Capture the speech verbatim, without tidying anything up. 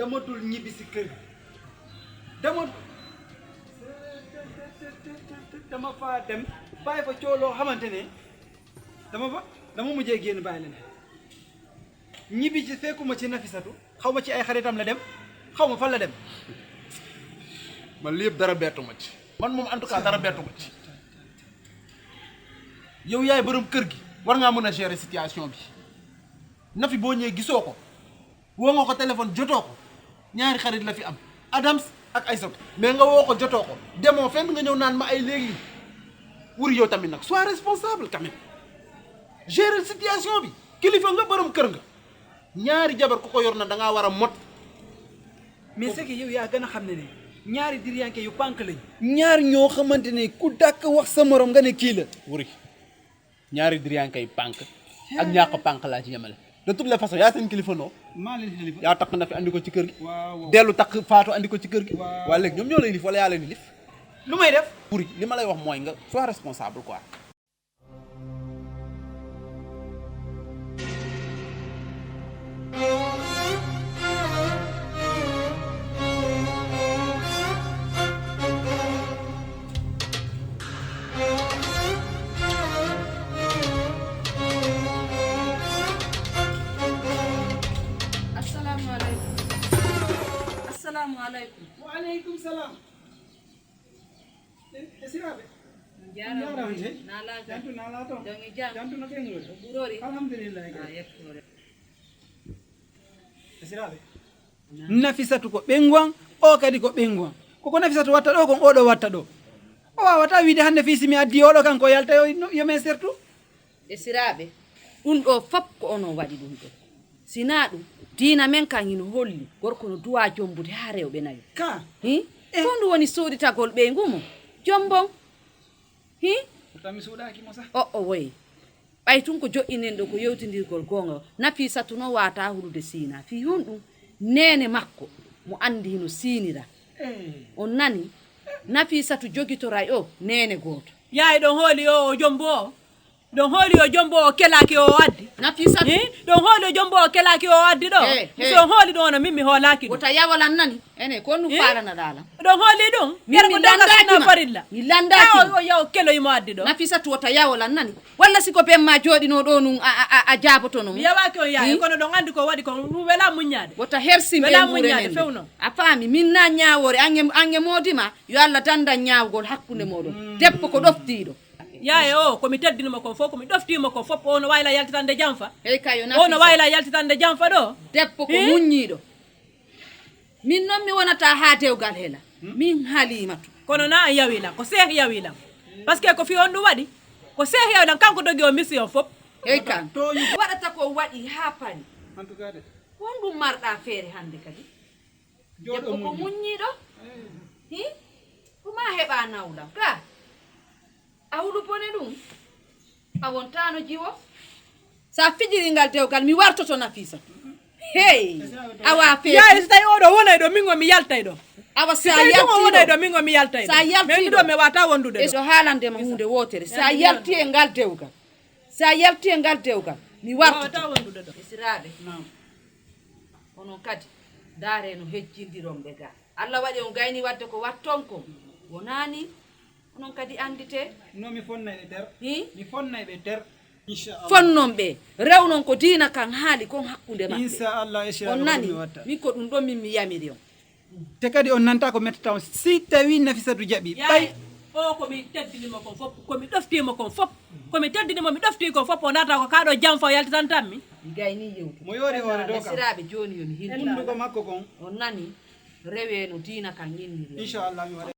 Dama dul ñibbi si kër gi. Dama, dama faa dem, bàyyi fa coow loo xamante ne, dama fa, dama mujjee génn bàyyi leen. Ñibbi ci fekkuma ci Nafisatu, xaw ma ci ay xaritam la dem, xaw ma fan la dem. Man lii yëpp dara bettu ma ci. Man moom, en tout cas, dara bettu ma ci. Yow yaay borom kër gi, war ngaa mën a gérer situation bi. Nafi, boo ñëwee, gisoo ko, woo nga ko téléphone, jotoo ko. Ñaari xarit la fi am, Adams ak Aïssatou. Mais nga woo ko, jotoo ko, demoo fenn, nga ñëw naan ma ay léegi. Wuri, yow tamit nag, sois responsable quand même. Gérer situation bi. Kilifa nga, borom kër nga. Ñaari jabar ku ko yor na, da ngaa war a mot. Mais c'est que yow yaa gën a xam ne ne ñaari diriyanke yu pànk lañ. Ñaar ñoo xamante ne ku dàkk wax sa morom, nga ne kii la. Wuri, ñaari diriyanke yu pànk ak ñàkk pànk laa ci yemale. De toutes les façons, yaa seen kilifa, noo? Maa leen xalifa. Yaa takk Nafi, andi ko ci kër gi. Waaw, waaw. Dellu takk Fatou, andi ko ci kër gi. Waaw. Waa, léegi ñoom ñoo lay lif wala yaa leen di lif? Lu may def? Wuri, li ma lay wax mooy nga sois responsable, quoi. Assalaamu aleykum. Assalaamu aleykum. Wa aleykum salaam. E, e siraaɓe. Jaaraama. Naalaagal. Jantu naalaa toon. Jam e jam. Jantu no ɓeynguure. O ɓurori. Alhamdulillahi. A yettoore. E siraaɓe. Nafisatu ko ɓeyngu an, o kadi ko ɓeyngu an. Ko ko Nafisatu watta ɗo, kon o ɗo watta ɗo. O waawataa wiide hannde fii si mi addii oɗo kanko o yalta yo, yo men sertu. E siraaɓe, ɗun ɗoo fof ko onon waɗi ɗun ɗoo. Si naa ɗun, diina men kan hino holli gorko no duwaa jombude haa rewɓe nayo. Ka? Hi? Ko honɗun woni suuɗitagol ɓeyngu mun? Jombon? Hi? Pourtant mi suuɗaaki mo sah. O'o woy. Ɓay tun ko joɗɗinen ɗoo ko yewtindirgol goonga. Nafiisatu no waawataa hulude siinaa. Fii honɗun? Neene makko mo anndi hino siinira. On nanii? Nafiisatu jogitoray o neene gooto. Yaa hiɗon hooli o, o jombo o? Hiɗon hooli o jombo o, o kelaaki o, o addi? Nafiisatu. Hi? Hiɗon hooli o jombo o, o kelaaki o, o addi ɗoo? He, he. Si on hooli ɗun, hono min mi hoolaaki ɗun. Wota yawol an nanii. Ene, ko honɗun faalanaɗaa lan? Hiɗon hooli ɗun? Min mi landaaki ma. Farilla. Mi landaaki ma. Yaa o, yaa o keloyi mo addi ɗoo. Nafiisatu, wota yawol an nanii. Walla si ko ben maa jooɗinoo ɗoo nun a, a, a, a jaabotono mo? Mi yawaaki on yaaya, kono ɗon anndi ko waɗi kon, ɗun welaa muññaade. Wota hersin ɓeynguure men nden. A faami, min naa ñaawoore, an e, an e moodi maa, yo Alla dandan ñaawugol hakkunde mooɗon. Debbo ko ɗoftiiɗo. Yaaya o, ko mi teddini mo kon fof, ko mi ɗoftii mo kon fof, o no waylaa yaltitande janfa. Hey, kay, yo Nafiisatu. O no waylaa yaltitande janfa ɗoo. Debbo ko muññiiɗo. Min non mi wonataa haa dewgal hela. Min Halimatu. Kono naa an yawi lan, ko Seex yawi lan. Parce que ko fii honɗun waɗi? Ko Seex yawi lan, kanko dogi o mission fof. Hey kan. Waɗata ko waɗi haa paari. Honɗun marɗaa feere hannde kadi? Debbo ko muññiiɗo. Hi? Ko maa heɓaa nawlam ka? A hulu bone ɗun? A wontaano jiwo? Sa fijirii ngal dewgal, mi wartoto Nafiisa. Hey! Awa feeti. Yaay, si tawi oɗo wonay ɗoo, min on mi yaltay ɗoo. Awa si sa tawi ɗum o yaltii wonay ɗoo, ɗoo, min on mi yaltay sa ɗoo. Yaltii min ɗoo, ɗoo, mi waawataa wondude e ɗoo. So haalande ma huunde wootere. Sa yaltii e ngal dewgal. Sa yaltii e ngal dewgal, mi wartoto. Mi waawataa wondude ɗoo. Esiraaɓe. Naam. Onon kadi, ndaaree no hejjindiron ɓe gaa. Alla waɗi on gaynii waɗde ko waɗton kon. Wonaa nii? Onon kadi annditee. No mi fonnay ɓe ter. Hi? Mi fonnay ɓe ter. Inchallah. Fonnon ɓe. Rewnon ko diina kan haali kon hakkunde maɓɓe. Inchallah, esiraaɓe. On nanii? Ko ɗum mi watta. Min ko ɗum ɗon min mi yamiri on. Te kadi on nantaa ko mettata on. Si tawii Nafisatu jaɓii. Ɓay. O ko mi teddini mo kon fof, ko mi ɗoftii mo kon fof. Ko mi teddini mo, mi ɗoftii kon fof, o naata ko kaa ɗoo janfa o yaltitantan mi. Mi gaynii yewtude. Mo yoori hoore dow kam. Esiraaɓe jooni yo mi hilna. Hunnduko makko kon. On nanii? Rewee no diina kan inniri on. Inchallah, mi waɗay.